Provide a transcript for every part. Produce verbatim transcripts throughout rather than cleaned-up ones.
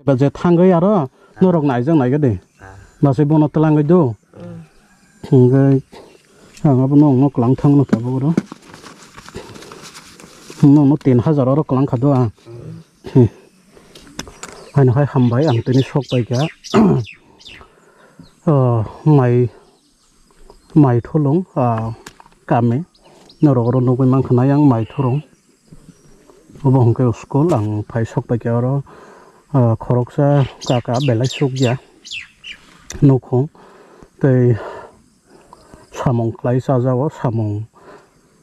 Ba je thangwi aro norok naijak naikhe de. Ba se bono twlangwi do. Hwnkhe ang abono wngno kwlang thangno khe abo oro. Wngno wngno tin hajar oro kwlang kha do ang. Haino hai hambai ang tini sok pai kha. O mai Maithulung, ah, kami. Norok oro nugwi mankha na yang Maithulung. Obo hwnkhe school, ang phai sok pai khe oro, ah, khoroksa kaka belai sukya nukhung. Tei samung khlai chajago, samung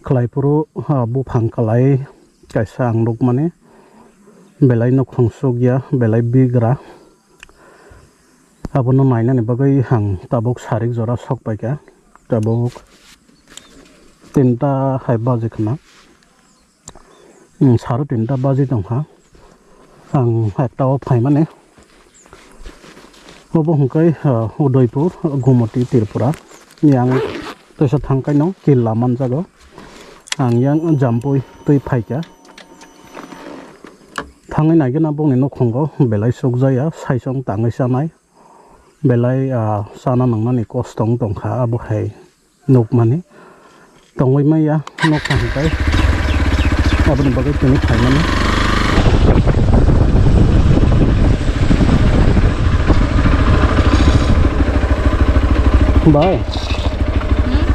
khlai phuru, ah, buphang khlai kaisa ang nukmani. Belai nukhung sukya, belai bigra. Abono nainani bagwi ang tabuk sarik jora sok paikha. Tabuk tinta hai baji khna. Hmm, saro tinta baji tongkha. Ang ekta o phaimani. Obo hwnkhe, ah, Udaipur, Gumoti, Tripura. Yang teisa thangkaino killa manjago. Ang yang Jampui twi phaikha. Thangwi naikhe na bongni nukhungo belai sukjaya, saisong tangwi chanai. Belai, ah, chana nangnani kosto wng tongkha, abo hai nukmani. Tongwi maya nokha hwnkhe aboni bagwi tini phaimani. Bai. Hmm?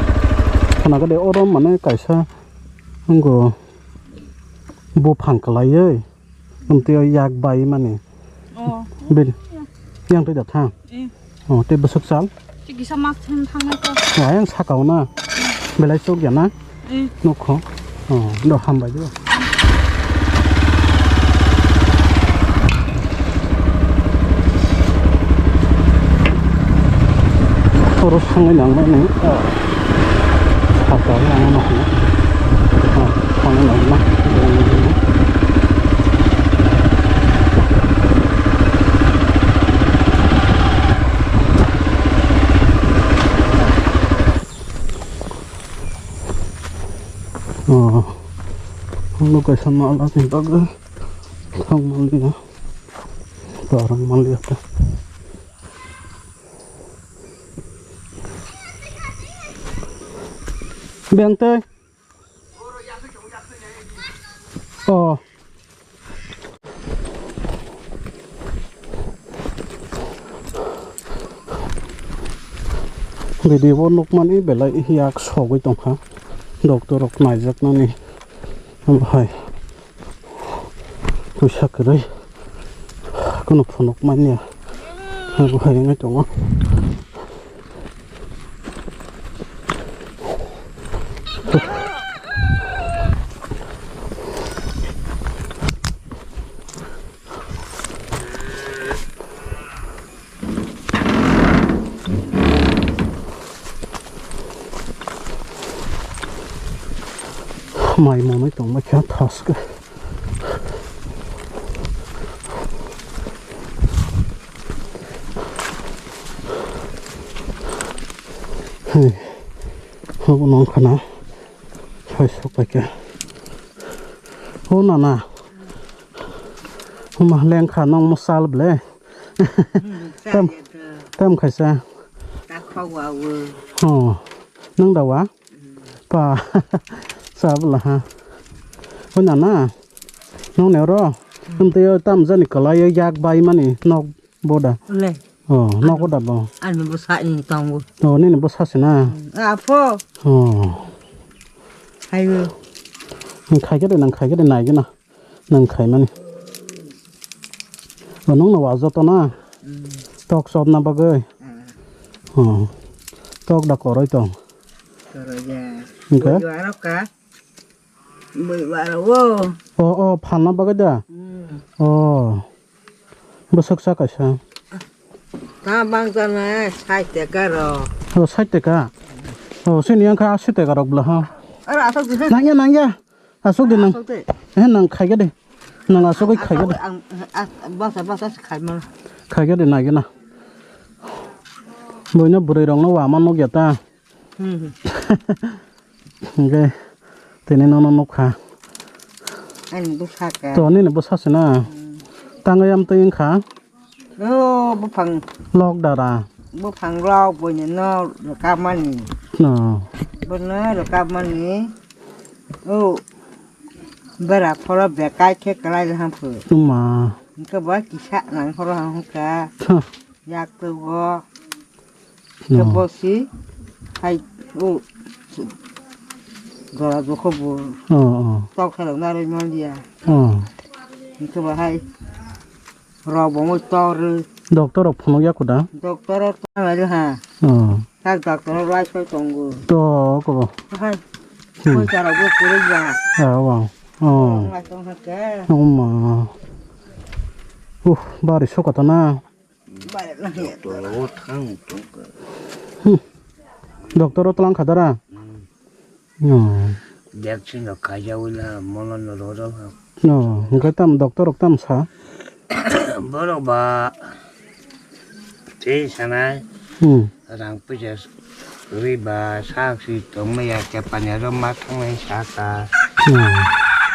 Khana gade oro mane kaisa wngkho buphang kwlaiwi. Amtwi o yak bai mani. Oh. Bil. Yang twi da thang. Eh. Oh, tei bwswk sal? Chi kisa mas thang thangnai ko. Wa yang sakao na. Belai chuk ya na. Eh. Nukho. Oh, do hambai do. Oro sangwi nang mani. Sakao yang ma. Oh, sangwi nang ma. Oh, ang kaisa mala ni bagwi thang manliya, barang manliya ta. Beng tei. Oh. Video o nukmani belai yak sogwi tongkha. Doctor rok naijaknani. Omo hai. Puisa kwrwi. Kunu phunuk manya. Omo hai wngwi tongo. Mai manwi tongma khe thaske. Hey, obo nong khana. Hai sok pai khe. O nana. Huma leng kha nong mo sal ble. Tam, tam khaisa. Oh, nang dawa? Pa, sabla ha. Huna na. Nong ne oro. Tum te tam jani kalai yak bai mani nok boda. Le. Oh, nok boda bo. Ani bo sa ni tong bo. Oh, nini bo sa sina. Apo. Oh. Hayo. Nang khai khe de, nang khai khe de nai gana. Nang khaimani. O nung no wa joto na? Mm. Tok chopna bagwi? Mm. Oh. Tok da koroi tong? Koroi ya. Hingke? Bui waro ka? Bui waro wo. Oh, oh, phalna bagwi da? Mm. Oh. Bwswk sa kaisa? Ta bang jana sait teka ro. Oh, sait teka? Oh, sini yang kha asi teka rok bla ha? Aro asok bisa. Nangya, nangya. Asuk de nang. Asuk de. Eh, nang khai de. Nang asuk khai de. Ang, ah, basa, basa se khai ma. Khai de nai na. Boino bwrwi rok no wama nuk ya ta. Hmm. Hingke tini nono nuk kha. Ani bwsa ka. To nini bwsa se na. Hmm. Tangwi am twi wng kha. O buphang, lok dara. Buphang lok boino no rwkapmani. No. Bono rwkapmani. O bera khoro bekai khe kwlai hamphu. Tuma. Hwnkhe bo kisa nang khoro hangkha. Huh. Yak tugo. No. Khe bosi hai o jora jokho bo. Oh, oh. Tok khelok narwi manliya. Oh. Hwnkhe bo hai. Rok bo wngwi tor rw. Doctor rok phunuk ya kuda? Doctor rok tong lai ha. Oh. Tak doctor rok lai soi tongo. To ko. Hai. Hmm. Koi ta rok bo kwrwi ba. Ah, wow. Oh. Lai tong ha ke. Oh ma. Uh, bari sokata na. Bari na he. Doctor rok thang tong ka. Hmm. Doctor rok tlang khadara. Hmm. No. Vaccine rok khaijagwi la, mono no rwrwk ha. No, hwnkhe tam doctor rok tam sa? Borok ba tei sanai. Hmm. Rang puisa rwi ba sak si tongmaya, tepani aro ma thangnai saka. No.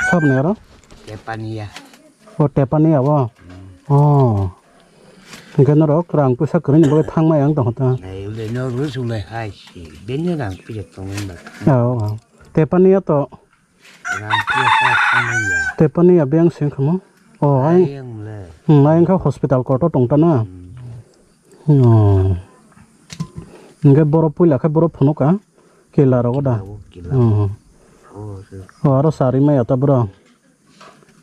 Sabni aro? Tepani ya. O tepani ya bo? Hmm. Oh. Hwnkhe norok rang puisa kwrwini bagwi thangmaya wng tongkha ta? Nai ule no rus ule hai si. Bini rang puisa tongmani ba. Oh, oh. Tepani ya to. Rang puisa thangmani ya. Tepani ya beng sing khamo. Oh, ai. Ai ang le. Hmm, ai wngkha hospital kotor tong ta na. Hmm. Oh. Hwnkhe borok puila khe borok phunuk ka. Kila rogo da. Kila o, kila. Hmm. Oh, se. Oh, aro sari maya ta bro.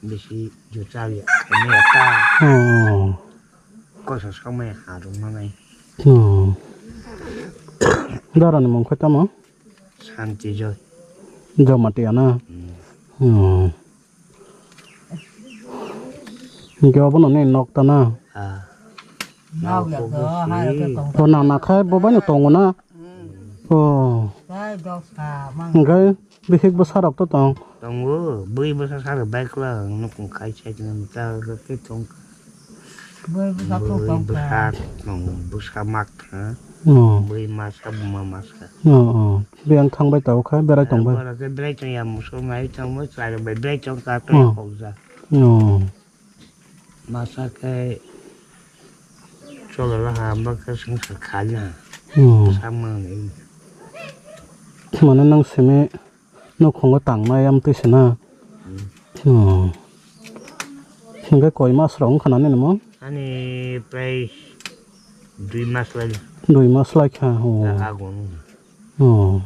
Bisi juta ya, kami ya ta. Oh. Kosa samai harung manai. Hmm. Dara ni mung khe tamo? Santi Joy. Jamatia na? Hmm. Hmm. Hingke obo no ni nok ta na? Ah. Nok ya to, hai ke tong. O na na khai bo bai no tongo na? Hmm. Oh. Hai dos ka mang. Hingke bihik bwsa rok to tong. Tongo, bui bwsa sa rok bai kwla nukung khai sai khe ta ke tong. Bui bwsa to tong ka. Bui bwsa tong, bwsa mak tha. Oh. Bui masa buma masa. Oh, oh. Biyang thang bai tao khai berai tong bai. Bora ke berai tong ya musul mai tong bai chai bai berai tong ka to ya khokja. Oh. Masa khe chwla laha, abo khe swngchar kha na. Hmm. Samani. Mane nwng simi nukhungo tangnai amtwi se na? Hmm. Hmm. Hingke koi mas rok wngkha nani nimo? Ani prai dui mas lai. Dui mas lai kha, oh. Agon. Oh.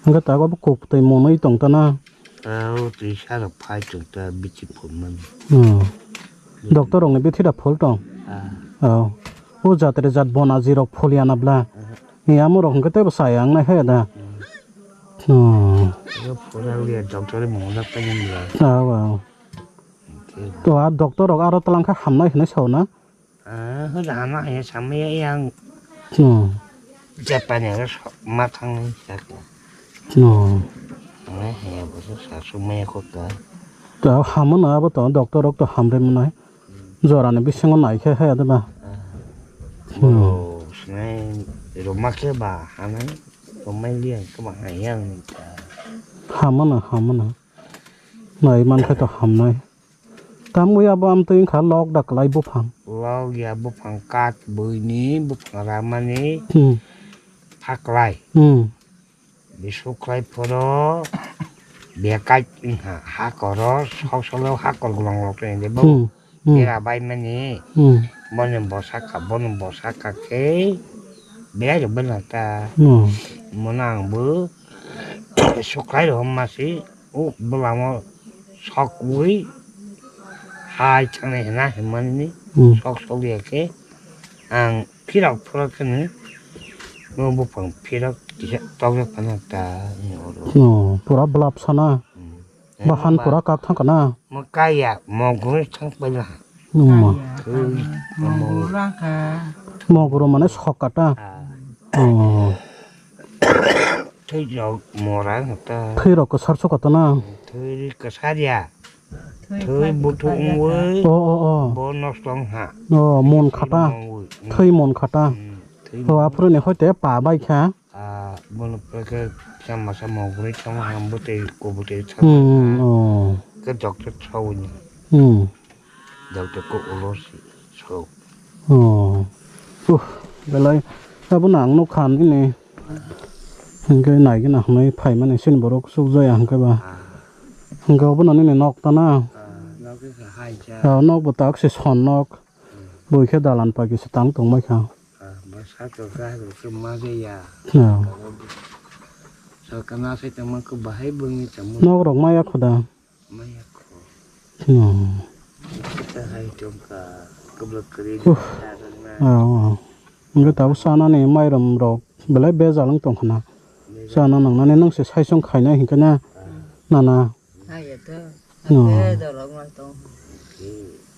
Hingke ta abo kok twi monwi tong ta na? Ah, o twi sa rok phai tong ta bithi phul mani. Oh. Doctor rok ni bithi da phul tong? Ah. Oh. O jat re jat bona ji rok phul ya na bla? Aha. Ni amo rok hingke tebo saya ang nai khe da. Hmm. Oh. Yo phul ya doctor mo da pa ni bla. Ah, wow. Okay. To a doctor rok aro talang kha hamnai hinwi sao na? Ah, hoda hama hai samaya yang. Hmm. Japan ya ma thang ni sak. Hmm. Hai hai bo sa sumaya ko ka. To hama na abo to doctor rok to hamre mwnai. Jora ni bisingo nai khe hai adeba. Ah. Hmm. Oh, sinai roma khe ba hanai. Romai liya khe ba hai yang ta. Hama na, hama na. Nai man khe to hamnai. Tam wi abo amtwi wngkha lok da kwlai buphang. Lok ya buphang kak buini buphang ramani. Hmm. Phaklai. Hmm. Bisuklai phoro bekai wngkha hakoro sok solo hakor gwlong lok tongde bo. Hmm. Hmm. Bera bai mani. Hmm. Bono bosaka bono bosaka khe berai rok bela ta. Hmm. Mono ang bo suklai rok masi. O bwlamo sokwi hai thangni hwnna hinmani. Hmm. Sok sokya khe ang phirok phirok kheno o buphang phirok kisa tokjak phano ta hwnwi oro. Oh, pura bwlap sana. Hmm. Bahan pura kak thang kana? Mo kaya, mo gurui thang paila. Numa. Kaya, kaya. Mo gurui rang kha. Mo gurui mane sok kata. Ah. Oh. Thwi rok mora kata. Thwi rok kwsar sok kata na? Thwi kwsar ya. Thwi buthung woi. Oh, oh, oh. Bo nosto wng ha. Oh, mon khata. Thwi mon khata. Hmm, thwi mon. Oh, aphuru ni hoite pa bai kha. Ah, bono pore khe kisa masa mokgwrwi thangma ham bwtwi kubui twi thangma. Hmm, oh. Khe doctor thawini. Hmm. Doctor khe ulo si sok. Oh. Uh, belai. Abono ang nukha nini. Hingke naigena hwnwi phaimani sini borok chukjaya hingke ba. Hingke obono nini nok tana. Ah, nok bo tak se son nok. Bui khe dalan pai kisa tang tongmai kha. Ah, bwsa to kha rw khe ma jaya. Ya. Sarkar na sai tongma khe bahai bwngwi tongma. Nok rok maya kho da. Maya kho. Hmm. Kita hai tongkha, keblek kri. Uh. Sarkar na. Ah, ah. Hingke tabuk chanani mairum rok belai bejal wng tong khna. Bejal. Chana nangnani nwng se saisong khainai hinkhe na. Ah. Nana. Haya to. Oh. Ake dorok ma tong.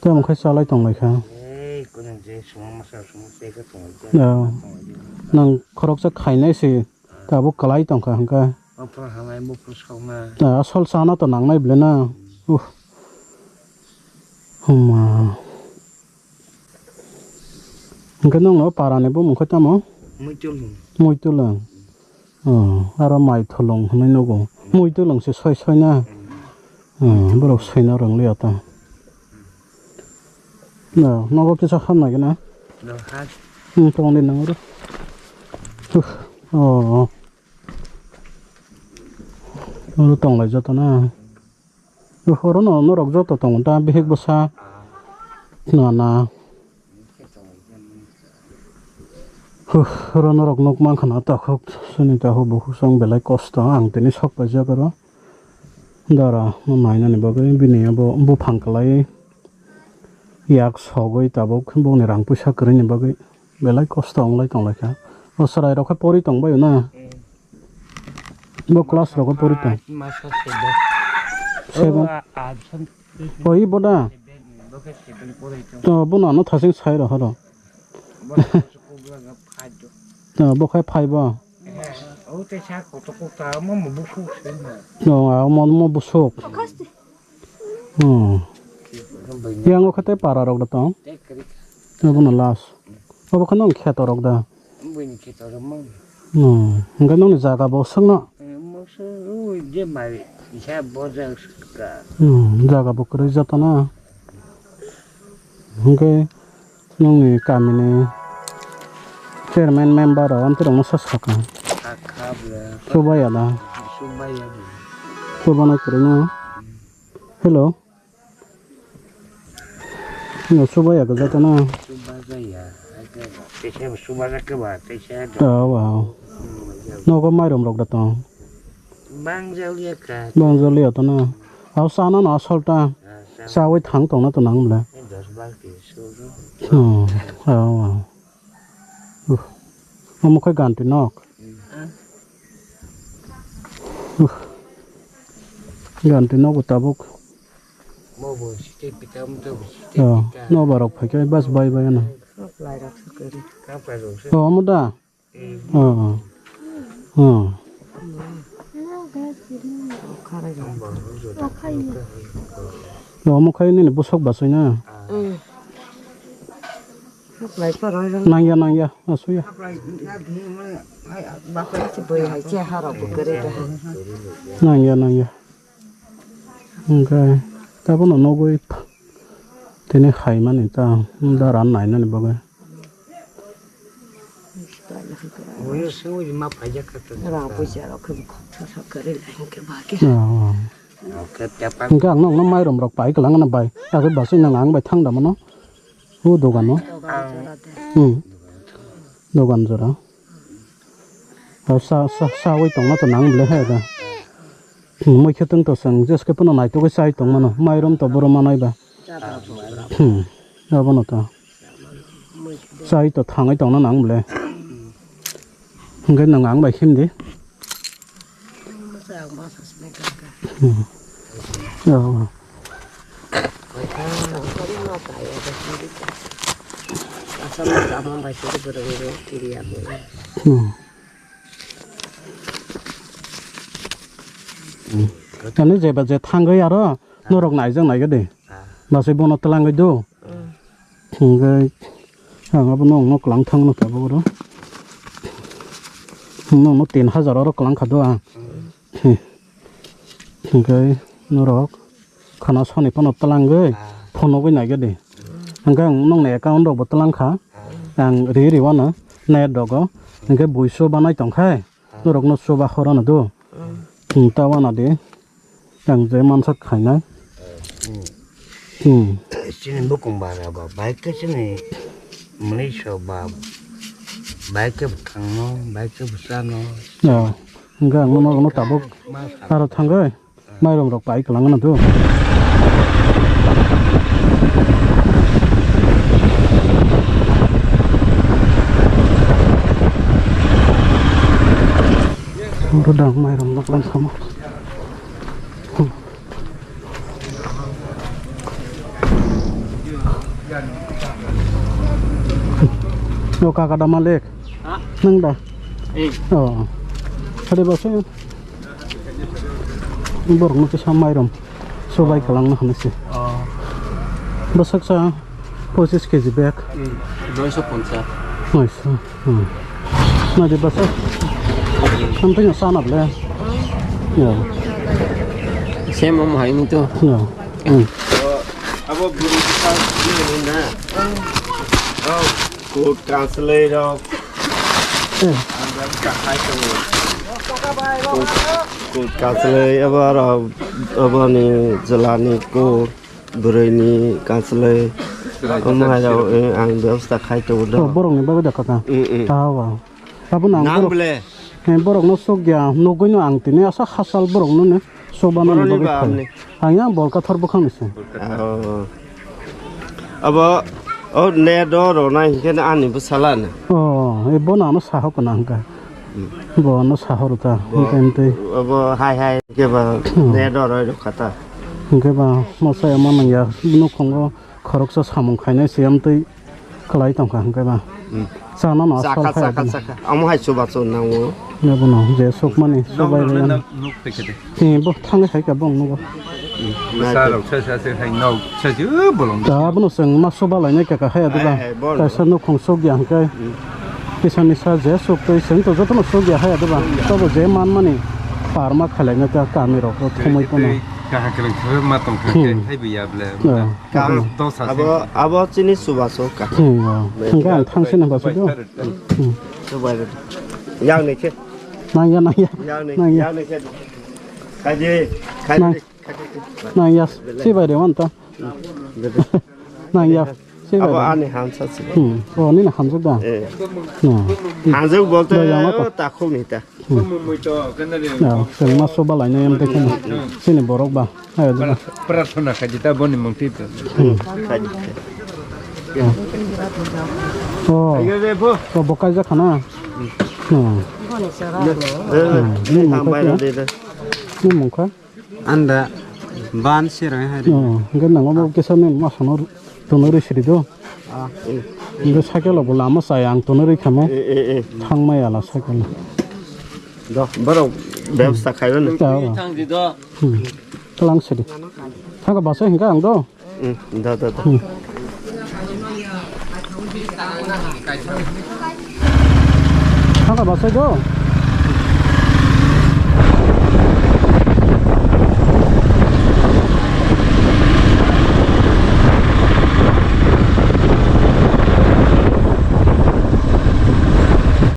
Tei omo khai chalai tong lai kha. Ei, kunang je suma masa suma tei khe tong lai kha. Oh. Tong lai kha. Nang khoroksa khainai se tabuk kwlai tong kha hwnkhe. Buphuru hamai, buphuru sokma. Ah, asol chana to nangnai ble na. Uh. Huma. Hwnkhe nokno parani bumung khe tamo? Muitulung. Muitulung. Oh, aro mai thulung hwnwi nugo. Muitulung se soi soi na. Hmm, borok soina rwng liya ta. No, nogo kisa ham nai gana. No, ha. Hmm, tong di nang ro. Huh, oh. Oro tong lai joto na. Huh, oro no norok joto tongo ta bihik bwsa. Na na. Huh, oro norok nuk mankha na takhuk sini takhuk bukhuk song belai kosto ang tini sok paijak oro. Dara no nainani bagwi bini abo buphang kwlai yak sogwi tabuk bongni rang puisa kwrwini bagwi belai kosto wnglai tonglaikha. O chwrairok khe pori tongbaio na? Bo class rok pori tong. Masa seven. Seven. O, a, a, san-, o, i bo da? Seven, bo khe seven pori tong. To, bono ano thasing sai rw horo. Bo khe five do. To, bo khe five o. Eh, o teisa kotor kotor, omo mo bukhuk se no. No, a, omo, omo busuk. Hmm. Yang o khe tei para rok da tong? Tei kwrwi kha. Obo no last. Obo khe nong kheto rok da? Buini kheto rok mang. Hmm. Hingke nongni jaga bo swkno? Eh, mokso, ui, je mari, isa bojak swkha. Hmm, jaga bo kwrwi joto na. Hingke nongni kamini chairman member rok amtwi rokno sa sakha. Sakha bwle. Subaya da? Subaya bwle. Subana kwrwi no? Hello. No subaya kwja ta na? Subajaya. Teisa subajak khe ba, teisa. Oh, wow. Hmm, nogo mairum rok da tong? Bang jauliya ka. Bang jauliya to na. Aw sana no asol ta. Ah, sa. Sawi thang tong na to nang bla. Dos bar ke suru. Hmm. Aw, aw. Uh. Omo khe ganti nok. Hmm. Uh. Ganti nok tabuk. Mo bo site pita mo to site. Oh, pita. No barok phai khe bas bai bai ano. Kaplai rok se kari. Kaplai rok se. Oh, omo da. Oh, oh. Omo khai nini bwswk basai na? Nangya, nangya, asuya. Nangya, nangya. Hwnkhe tabukno nugwi tini khaimani ta dara nainani bagwi. Rang puisa rok khe bwkha sa sa kwrwi lai hwnkhe ba khe. Ah, ah. Hwnkhe ang nokno mairum rok pai kwlangna bai. Abo basui nang ang bai thang da mano. O dogan o. Hmm. Dogan jora. O sa, sa, sawi tongma to nang bwle hai da. Hmm, moi khe tong to chwng jeske phano naitugwi chai tongmano. Mairum to boro manai ba. Hmm. Abono to. Chai to thangwi tongna nang bwle. Hwnkhe nwng ang bai khimdi. Hmm. Oh. Hmm. Hmm. Ani jeba je thangwi aro norok naijak naikhe de. Basai bono twlangwi do. Hwnkhe ang abono nwng kwlang thangno tabuk oro. Nwng tin hajar oro kwlang kha do ang. Hwnkhe norok khana soni phano twlangwi phunugwi naikhe de. Hwnkhe ang nokni account rokbo twlang kha. Ang ri ri wano net rogo. Hwnkhe bui chuba nai tong khai. Norokno chuba khorano do. Hmm, ta wana di. Ang je mansak khainai. Hmm. Chini bukung bara ba, bai khe chini mwnwi so ba, bai khe bwthangno, bai khe bwsano. Ya, hwnkhe ang norokno tabuk aro thangwi mairum rok pai kwlangno do. Oro dang mairum nok lang samo. O kaka da malik. Ha? Nwng da? Eh. Oh. Hari basa. Borok no kisa mairum. Sobai kalang na hanase. Oh. Bwswk sa pochis kg bag. Hmm. Noisho ponchas. Noisho. Hmm. Na di basa. Something sana ble. Ya. Same om hai ni to. Ya. Hmm. Abo buru sa ni na. Oh. Court kansloi rok. Eh. Ang kahai tongo. Court, court kansloi abo aro aboni jwlani court. Bwrwini kansloi. Omo hai rok, eh, ang bebosta khai tongo do. Oh, borokni bagwi da kaka. Mm, mm. Ah, wow. Abo nang borok, eh, borokno sokya, nugwino ang tini asa hachal borokno ni sobana ni bagwi phai. Ang yang bolka thor bwkhang ni se. Oh. Abo, oh, ne do ro na hinkhe ani bwsala na. Oh, eh, bono ano saho kana hwnkha. Bo ano sahoro ta, hwnkhe tei. Abo hai hai khe ba ne doroi rok kha ta. Hwnkhe ba mosa ema nangya, nukhungo khoroksa samung khainai se amtwi kwlai tongkha hwnkhe ba. Chana no asal chakha, chakha, chakha. Amo hai chubachu nango. Ne bono je sukmani subai rwyan. Nuk twi khe de. Hi bo thangwi hai kha bong nugo. Bwsa rok sa sa se hai nok sa se, o bolong. Ta bono chwng ma suba lainai kaka hai adiba. Hai, hai, bol. Kaisa nukhung sukya hwnkhe. Kisa misa je suk twi chwng to jotono suk ya haya doba. Tobo je manmani parma khalaina ta kami rok thumui kono. Kaham kwlwng thumui ma tong kha khe hai bi ya ble. Kar dos ase. Abo, abo chini chubachu ka. Hwnkhe ang thangsi nang basu do. Chubai. Yang ni khe. Nang ya, nang ya. Yang ni, nang ya. Yang ni khe. Khaidi, khaidi. Nang ya, si bai de wan ta. Nang ya, si bai de. Abo ani hamsa si. Hmm, oh, nini hamsa da. Eh. Hmm. Hamsa bolte ta khum ni ta. Hmm. Ya, sel mas so balai na yam te khum. Sini borok ba. Ayo da. Prarthana khaji ta boni mungti to. Hmm. Oh. Oh, bokai ja khana. Hmm. Nini mungkha. Anda ban sirang hai. Oh, hwnkhe nango bo kisa ni masano tono rwi siri do. Ah. Hwnkhe cycle bo lama chaya ang tono rwi khamo. Eh, eh, eh. Thangmaya la cycle. Do, borok bebsta khaiba ni. Thang di do. Hmm. Tlang siri. Thangka basa hwnkhe ang do. Hmm, da, da, da. Hmm. Thangka basa do.